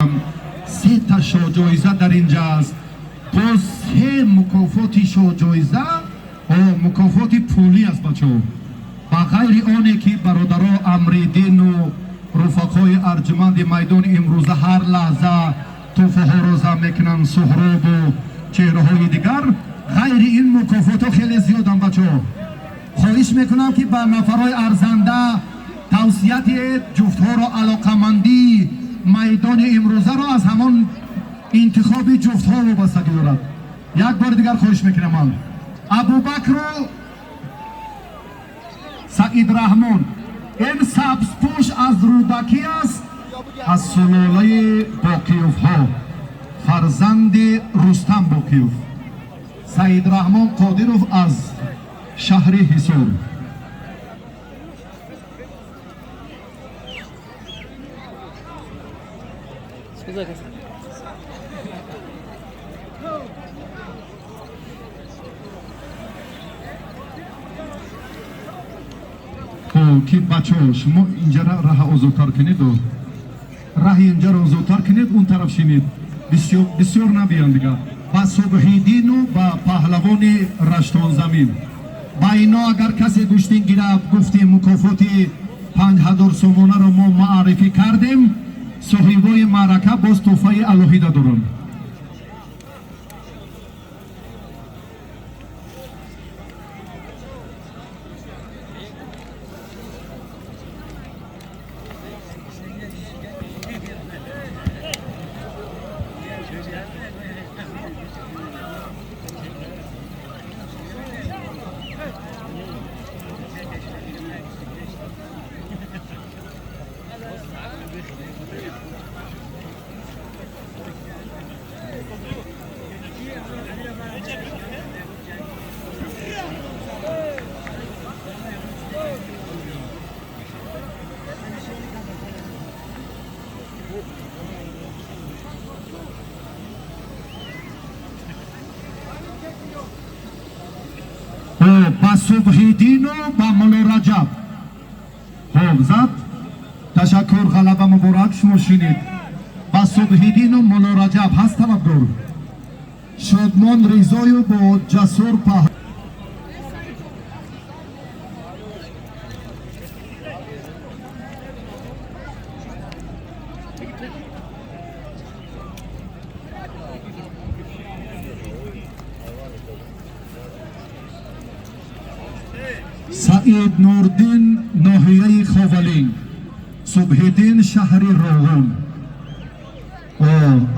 Мекунам, се та шоҳҷоиза дар инҷа аст, боз се мукофоти шоҳҷоиза, мукофоти пулӣ аст, бачаҳо. Ба ғайри оне ки бародаро Амриддину руфақои арҷуманди майдони имрӯза ҳар лаҳза тӯҳфаҳоро зам мекунанд, Суҳробу чеҳраҳои дигар, ғайри ин мукофотҳо хеле зиёданд, бачаҳо. Хоҳиш мекунам, ки ба нафарҳои арзанда тавсияти ҷуфтҳоро, алоқамандии майдони имрӯзаро аз ҳамон интихоби ҷуфтҳо вобастагӣ дорад. Як бори дигар хоҳиш мекунам, ман Абубакру Саидрраҳмон, ин сабзпӯш аз Рӯдакӣ аст, аз сулолаи Боқиёвҳо, фарзанди Рустам Боқиёв. Саидраҳмон Қодиров аз шаҳри Ҳисор. Ки бачаҳо, шумо инҷара раҳа озодтар кунед, раҳи инҷаро озодтар кунед, он тараф шинед, бисёр набиян дигар. Ба Субҳиддину ба паҳлавони Раштонзамин, ба ино агар касе гӯштин гирад, гуфтем, мукофоти 5000 сомонаро мо маърифӣ кардем. Соҳибои маърака боз тӯҳфаи алоҳида доранд. Ба Субҳиддину ба Мулло Раҷаб хоб зад. Ташаккур, ғалаба муборак. Шумо шинед. Ба Субҳиддину Мулло Раҷаб ҳаст талабгор. Шодмон Ризою бо Ҷасур паҳ. Саид Нурдин, ноҳияи Ховалинг, Субҳиддин, шаҳри Роғун.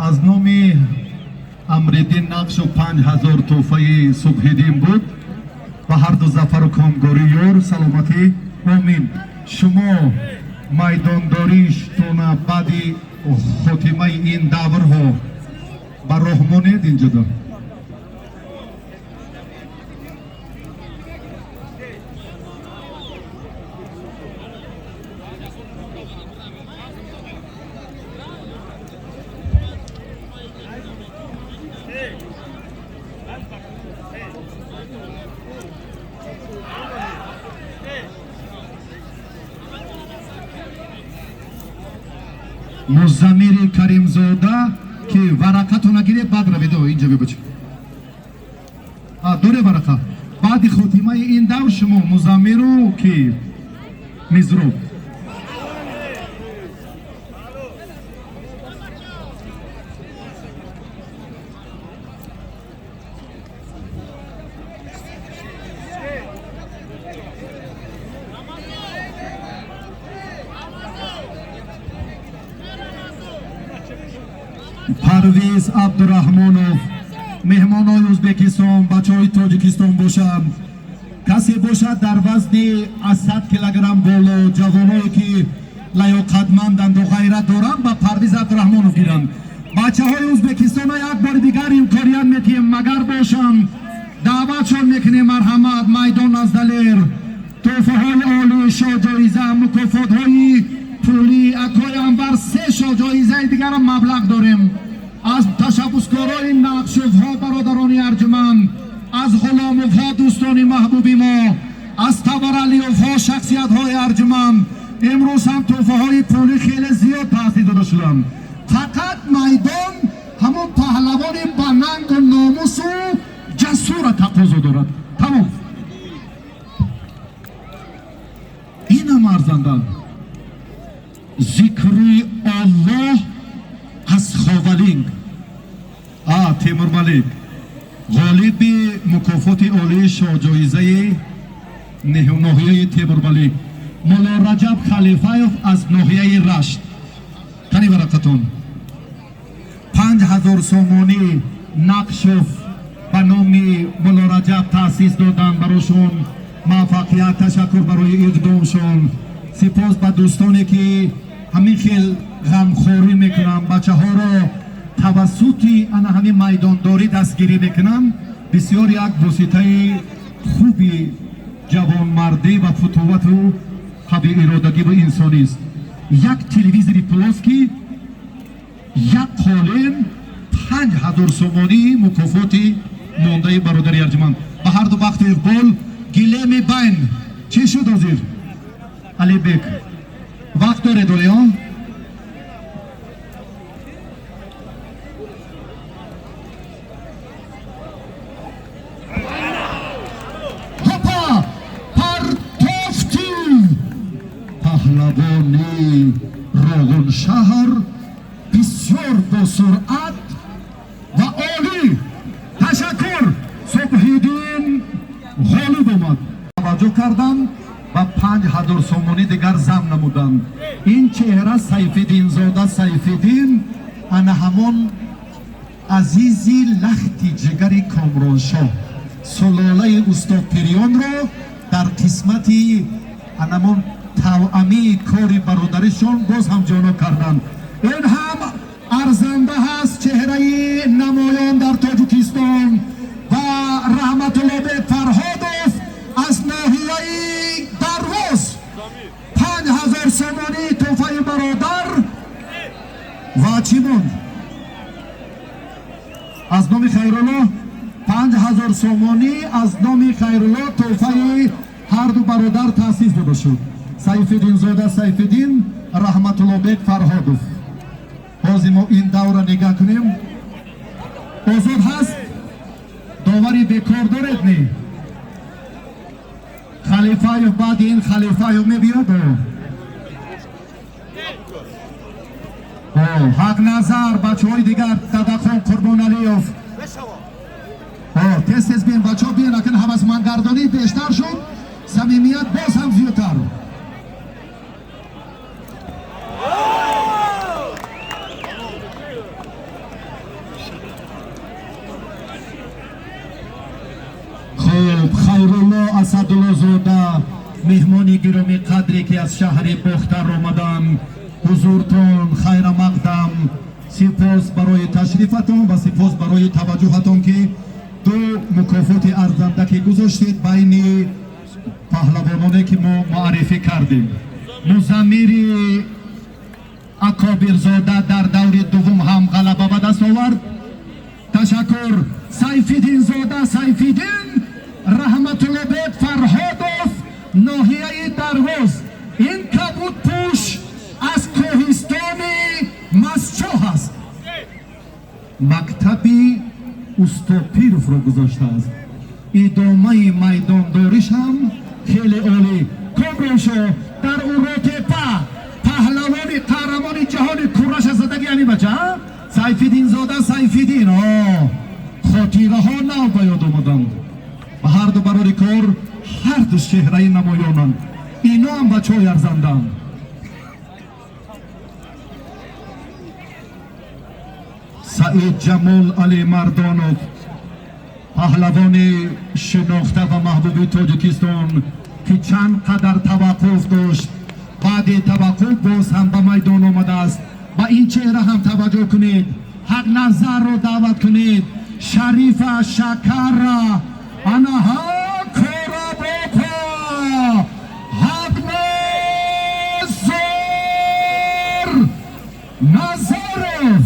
Аз номи Амриддин Нақшу 5000 тӯҳфаи Субҳиддин буд. Ба ҳарду зафару комгорӣ, ёр, саломатӣ, омин. Шумо майдондориштона баъди хотимаи ин даврҳо ба роҳ монед инҷода. Музамири Каримзода, ки варақатона гиред, баъд раведо инҷа бибачи. Доре варақа. Баъди хотимаи ин давр шумо Музамиру ки Мизроб. Парвиз Абдураҳмонов, меҳмонои Ӯзбекистон, бачаҳои Тоҷикистон бошанд, касе бошад дар вазни аз 100 килограмм боло, ҷавоное ки лаёқатманданду ғайрат доранд, ба Парвиз Абдураҳмонов гиранд. Бачаҳои Ӯзбекистона як бори дигар имконият метиҳем, магар бошанд, даъватшон мекунем. Марҳамат, майдон аз Далер, тӯҳфаҳои олӣ, шоҳҷоиза, мукофотҳои пулӣ, акои Анвар, се шоҳҷоизаи дигарам маблағ дорем аз ташаббускорои Нақшовҳо, бародарони арҷуманд, аз Ғуломовҳо, дӯстони маҳбуби мо, аз Таваралиёвҳо, шахсиятҳои арҷуманд. Имрӯз ҳам тӯҳфаҳои пулӣ хеле зиёд таъсир дода шуданд. Фақат майдон ҳамон паҳлавони ба нангу номусу ҷасура тақозо дорад. Тамом. Инам арзандан. Зикри Аллоҳ аз Ховалинг. Темур Малик ғолиби мукофоти олии шоҳҷоизаи ноҳияи Темурмалик. Мулло Раҷаб Халифаев аз ноҳияи Рашт. Кани варақатон. 5000 сомонӣ Нақшов ба номи Мулло Раҷаб таъсис доданд. Барошон муваффақият, ташаккур барои иқдомшон. Сипос ба дӯстоне ки ҳамин хел ғамхорӣ мекунанд, бачаҳоро тавассути ана ҳамин майдондорӣ дастгирӣ мекунанд. Бисёр як воситаи хуби ҷавонмардӣ ва футувату қавииродагӣ ва инсонист. Як телевизори плоский, як қолин, 5000 сомонӣ мукофоти мондаи бародари арҷуманд. Ба ҳарду бахту иқбол. Гилеми байн чӣ шуд ҳозир? Алибек, вақт доред олиён? Ҳопа, партофти паҳлавони Роғуншаҳр бисёр босуръат ва олӣ. Ташаккур. Субҳиддин ғолиб омад. Таваҷҷӯҳ карданд ва 5000 сомонӣ дигар зам намуданд. Ин чеҳра Сайфиддинзода Сайфиддин, ана ҳамон азизи лахти ҷигари Комроншоҳ, сулолаи устод Пирёнро дар қисмати анамон тавъамии кори бародаришон боз ҳам ҷоно карданд. Ин ҳам арзанда ҳаст, чеҳраи намоён дар Тоҷикистон ва Раҳматуллобек Фарҳодов аз ноҳияи Дарвоз, 5000 сомонӣ тӯҳфаи бародар. Ва чӣ монд? Аз номи Хайрулло 5000 сомонӣ, аз номи Хайрулло тӯҳфаи ҳарду бародар таъсис дода шуд. Сайфиддинзода Сайфиддин, Раҳматуллобек Фарҳодов. Ҳозир мо ин давра нигаҳ кунем. Озод ҳаст? Довари бекор доред, не? Халифаев, баъди ин Халифаев мебиёд. Ҳақназар, бачаҳои дигар, Дадахон Қурбоналиев. Тез тез биен, бачаҳо, биен. Акн ҳавасмандгардонӣ бештар шуд, самимият боз ҳам зиёдтар. Хуб, Хайрулло Асадуллозода, меҳмони гиромӣ қадре ки аз шаҳри Бохтар омаданд, ҳузуртон хайрамақдам. Сипос барои ташрифатон ва сипос барои таваҷҷӯҳатон, ки ду мукофоти арзанда ки гузоштед байни паҳлавононе ки мо муаррифӣ кардем. Музаммири Акобирзода дар даври дуввум ҳам ғалаба ба даст овард. Ташаккур. Сайфиддинзода Сайфиддин, Раҳматуллобек Фарҳодов, ноҳияи Дарвоз. Ин кабудпӯш аз кӯҳистони Масчоҳ аст, мактаби Устопировро гузоштааст. Идомаи майдондориш ҳам хеле олӣ. Комроншо дар Уротепа паҳлавони қаҳрамони ҷаҳони кураша задаги ҳамин бача Сайфиддинзода Сайфиддин. Хотираҳо нав ба ёд омаданд. Ба ҳарду барори кор, ҳарду чеҳраи намоёнанд. Ино ҳам бачаҳои арзандаанд. Саид Ҷамол Алимардонов, паҳлавони шинохта ва маҳбуби Тоҷикистон, ки чанд қадар таваққуф дошт, баъди таваққуф боз ҳам ба майдон омадааст. Ба ин чеҳра ҳам таваҷҷӯҳ кунед. Ҳақназарро даъват кунед, Шарифа Шакара, анаҳа Корабопа, Ҳақназар Назаров.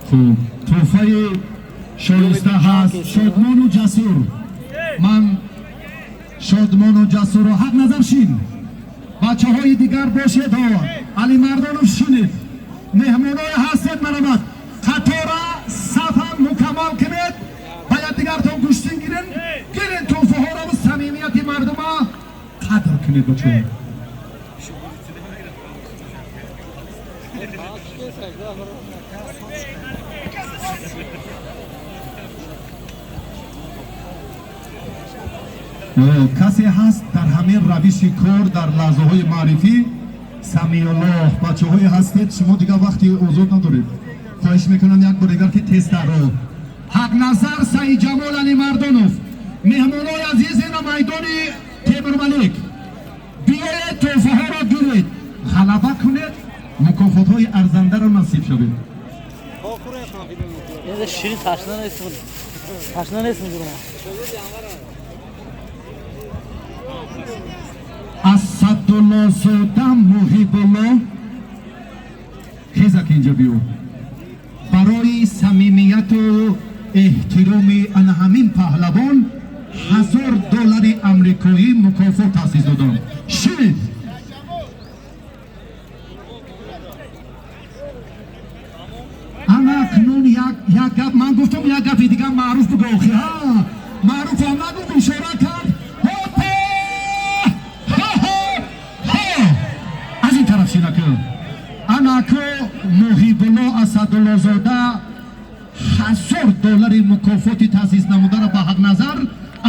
Хуб, тӯҳфаи шоиста ҳаст. Шодмону ҷасур, ман Шодмону ҷасурро. Ҳақ назар шин. Бачаҳои дигар бошед, Алимардонов, шунед, меҳмоное ҳастед, марамат, қатора сафа мукаммал кунед, ба якдигартон гӯштин гирен, гирен тӯҳфаҳоро, самимияти мардума қадр кунед, бачаҳо. Касе ҳаст дар ҳамин равиши кор, дар лаҳзаҳои маърифӣ? Самиуллоҳ, бачаҳое ҳастед, шумо дигар вақти озод надоред. Хоҳиш мекунам, як бор дигар, ки тезтарро. Ҳақназар Саидҷамол Алимардонов, меҳмонои азиз, ина майдони Темурмалик, биёед, тӯҳфаҳоро гиред, ғалаба кунед, мукофотҳои арзандаро насиб шавед. Ширин ташна нест, ташна нест. Асадуллозода Муҳибулло, хезак, инҷа биё. Барои самимияту эҳтироми ана ҳамин паҳлавон 1000 доллари амрикоӣ мукофот таъсис додам. Шунид, ана акнун як гап ман гуфтам, як гапи дигар маъруф буго. Охи ҳа, маъруфам нагуфт, ишора кард. Ҳопа, аз ин тараф шинаку. Анаку Муҳибулло Асадуллозода 1000 доллари мукофоти таъсис намударо ба Ҳақназар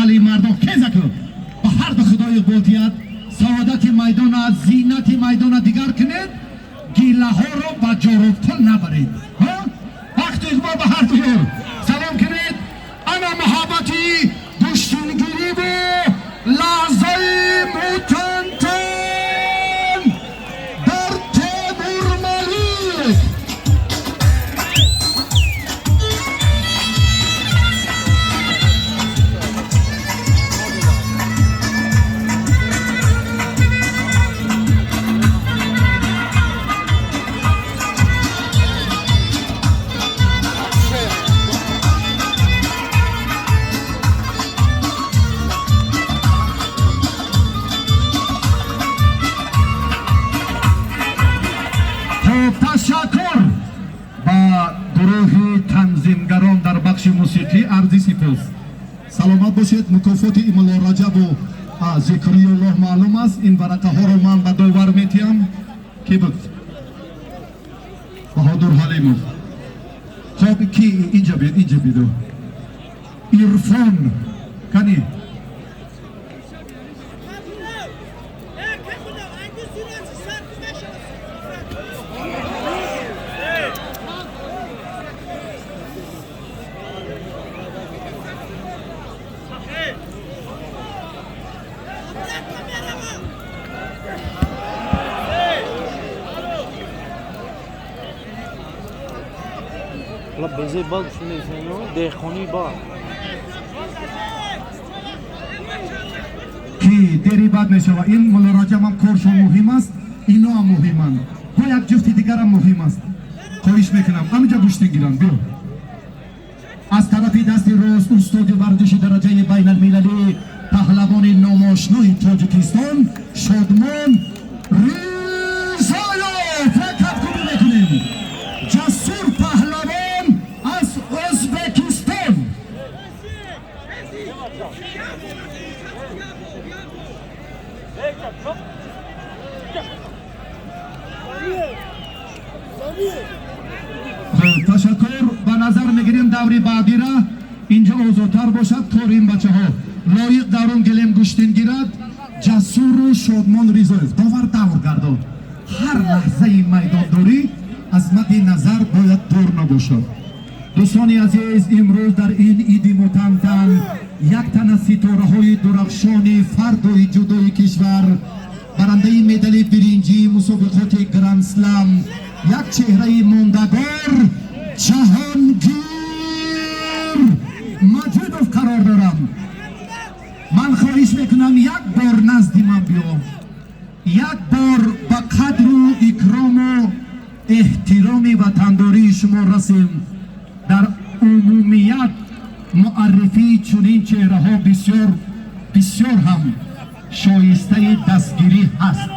Алимардон. Кезаку, ба ҳарду Худои иқбол диҳад. Саодати майдона, зинати майдона дигар кунед, гилаҳоро ба ҷоробпул набаред. Вақту иқбол ба ҳарду ёр, салом кунед. Ана муҳаббати гӯштингириву лаҳзаи мутантан дар Темурмалик. Хоб, ташаккур ба гурӯҳи танзимгарон дар бахши мусиқӣ, арзи сипос, саломат бошед. Мукофоти Имулло Раҷабу Зикриуллоҳ маълум аст. Ин варақаҳоро ман ба довар метиҳам. Ки буд? Баҳодур Ҳалимов. Хоб, ки инҷа бид, инҷа биду. Ирфон кани. Ла безе ба гуфтем, деҳқонӣ ба. Ки дери бад мешава. Ин Мулло Раҷабам коршон муҳим аст, иноам муҳиманд, бо як ҷуфти дигарам муҳим аст. Хоҳиш мекунам, ҳаминҷа гӯштин гиранд, биё. Аз тарафи дасти рост, устоди варзиши дараҷаи байналмилалӣ, паҳлавони номошнои Тоҷикистон Шодмон Ризоев, кафкубӣ мекунем. Ҷасур паҳлавон аз Ӯзбекистон. Хуб, ташаккур. Ба назар мегирем даври баъдира, инҷа озодтар бошад кори ин бачаҳо. Лоиқ дар он гилем гӯштин гирад, Ҷасуру Шодмон Ризоев. Довар, давр гардон. Ҳар лаҳзаи майдондорӣ аз мадди назар бояд дур набошад. Дӯстони азиз, имрӯз дар ин иди мутантан як тан аз ситораҳои дурахшони фардои ҷудои кишвар, барандаи медали биринҷии мусобиқоти Грандслам, як чеҳраи мондагор, Ҷаҳонгир Маҷидов қарор дорам. Ман хоҳиш мекунам, як бор назди ман биё, як бор ба қадру икрому эҳтироми ватандории шумо расем. Дар умумият муаррифии чунин чеҳраҳо бисёр бисёр ҳам шоистаи дастгирӣ ҳаст.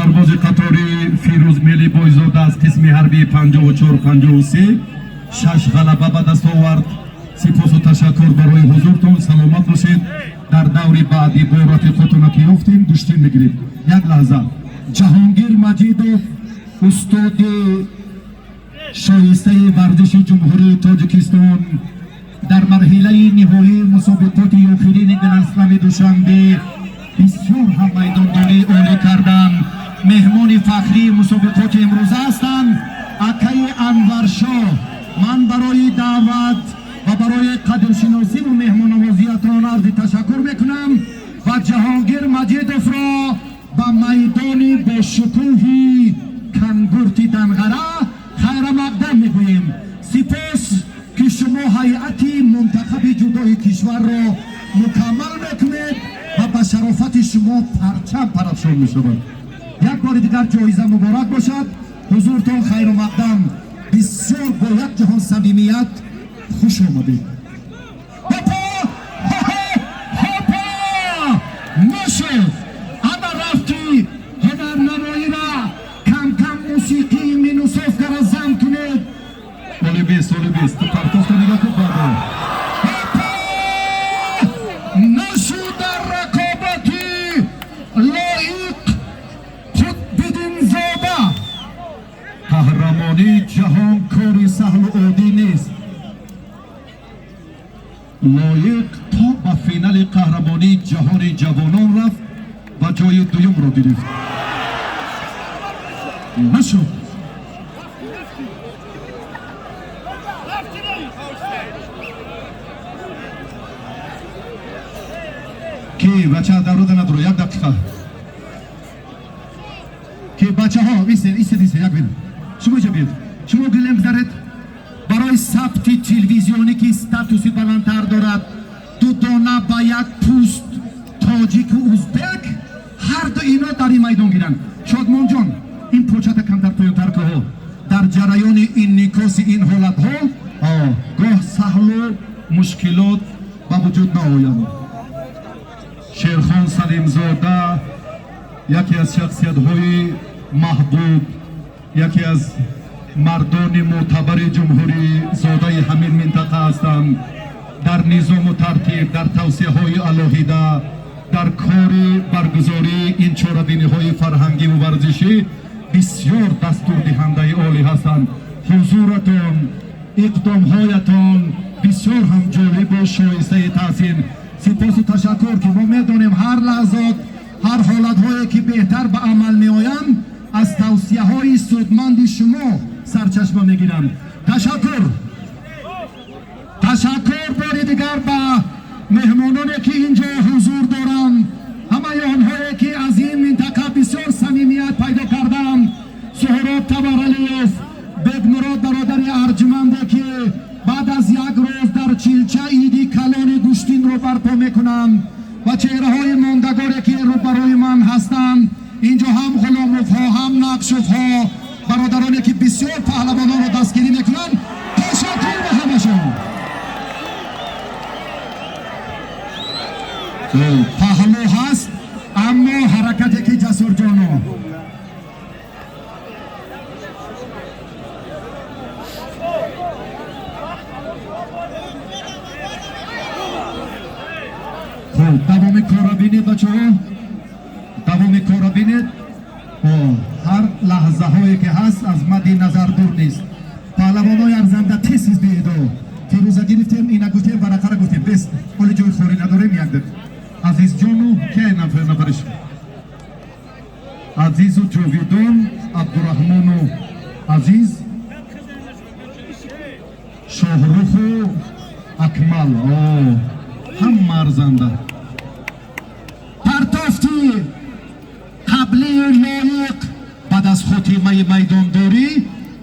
Сарбози қатори Фирӯз Мелибойзода аз қисми ҳарбии 54-53 шаш ғалаба ба даст овард. Сипосу ташаккур барои ҳузуртон, саломат бошед. Дар даври баъдӣ бо рафиқотона ки ёфтем, гӯштин мегирем. Як лаҳза. Ҷаҳонгир Маҷидов, устоди шоистаи варзиши Ҷумҳурии Тоҷикистон, дар марҳилаи ниҳоии мусобиқоти охирини Гранд-Слами Душанбе бисёр ҳам майдондории олӣ карданд. Меҳмони фахрии мусобиқоти имрӯза ҳастанд. Акаи Анваршоҳ, ман барои даъват ва барои қадршиносиву меҳмоннавозиятон арзи ташаккур мекунам ва Ҷаҳонгир Маҷидовро ба майдони бошукӯҳи Кангурти Данғара хайрамақдам мегӯем. Сипос, ки шумо ҳайати мунтахаби ҷудои кишварро мукаммал мекунед ва ба шарофати шумо парчам парафшон мешавад. Як бори дигар ҷоиза муборак бошад. Ҳузуртон хайру мақдам. Бисёр бо як ҷаҳон самимият хуш омадед. Ҳопа, ҳопа, нашуд. Ана рафти ҳунарнамоира кам-кам мусиқии минусовкара зам кунед. Оли бест, оли бест. Партофта нигоҳ кун баъдо. Ҳопа, нашуд. Дар рақобати Лоиқ Қутбиддинзода қаҳрамонии ҷаҳон кори саҳлу оддӣ нест. Лоиқ то ба финали қаҳрамонии ҷаҳони ҷавонон рафт ва ҷои дуюмро гирифт. Нашуд. Ки бача дарода надоро, як дақиқа. Ки бачаҳо, истед, истед, истед, як минут. Шумо иҷа биёед. Шумо гилем гузаред. Барои сабти телевизионӣ, ки статуси баландтар дорад, ду дона ба як пӯст тоҷику узбек, ҳарду ино дар ин майдон гиранд. Шодмонҷон, ин почата камтар поёнтар куҳо. Дар ҷараёни инъикоси ин ҳолатҳо гоҳ саҳлу мушкилот ба вуҷуд наоянд. Шерхон Салимзода яке аз шахсиятҳои маҳбуб, яке аз мардони мӯътабари ҷумҳурӣ, зодаи ҳамин минтақа ҳастанд. Дар низому тартиб, дар тавсияҳои алоҳида, дар кори баргузории ин чорабиниҳои фарҳангиву варзишӣ бисёр дастурдиҳандаи олӣ ҳастанд. Ҳузуратон, иқдомҳоятон бисёр ҳам ҷолибу шоистаи таҳсин. Сипосу ташаккур, ки мо медонем, ҳар лаҳзот, ҳар ҳолатҳое ки беҳтар ба амал меоянд, аз тавсияҳои судманди шумо сарчашма мегиранд. Ташаккур, ташаккур бори дигар ба меҳмононе, ки ин ҷо ҳузур доранд, ҳамаи онҳое, ки аз ин минтақа бисёр самимият пайдо карданд. Суҳроб Табаралиев, Бекмурод, бародари арҷманде, ки баъд аз як рӯз дар Чилча иди калони гӯштинро барпо мекунанд, ва чеҳраҳои мондагоре, ки рӯбарӯи ман ҳастанд. Инҷо ҳам Ғуломовҳо, ҳам Нақшовҳо, бародароне, ки бисёр паҳлавононро дастгирӣ мекунанд. Ташаккур ба ҳамашон. Паҳлӯ ҳаст, аммо ҳаракате ки Ҷасурҷоно. Хуб, давоми корро бинед, бачаҳо, давоми корро бинед. Ҳар лаҳзаҳое ки ҳаст, аз мадди назар дур нест. Паҳлавонои арзанда, тез биедо. Фирӯза гирифтем, ина гуфтем, варақара гуфтем, бес, ҳоли ҷои холӣ надорем. Як дақиқа. Азизҷону ки нафариш, Азизу Ҷовидон, Абдураҳмону Азиз, Шоҳруху Акмал, ҳама арзанда. Партофти қаблии Лоиқ баъд аз хотимаи майдондорӣ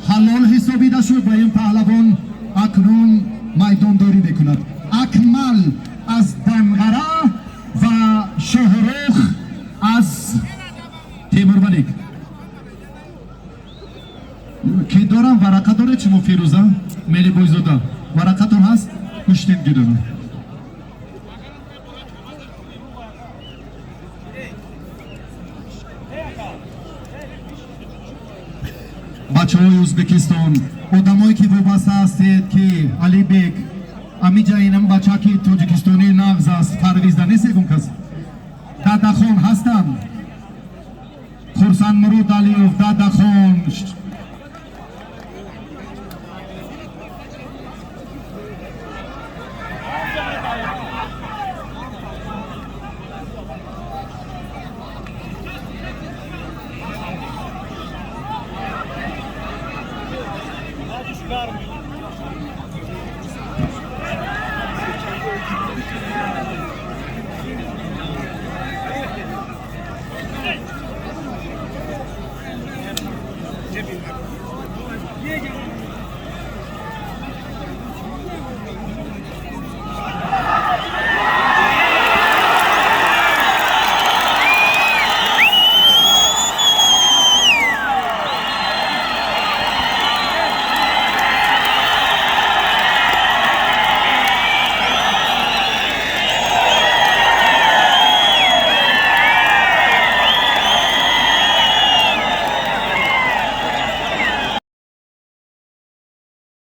ҳалол ҳисобида шуд ва ин паҳлавон акнун майдондорӣ мекунад. Акмал аз Данғара ва Шоҳрух аз Темурмалик. Ки дорам, варақа доред шумо? Фирӯза Мелибойзода, варақатон ҳаст? Гӯштин гирам. Бачаҳои Ӯзбекистон, одамое ки вобаста ҳастед, ки Алибек амиҷа, инам бача ки тоҷикистонӣ нағз аст, Фарвизда нест, ягон кас Дадахон ҳастанд, Хурсандмурод Алиев, Дадахон.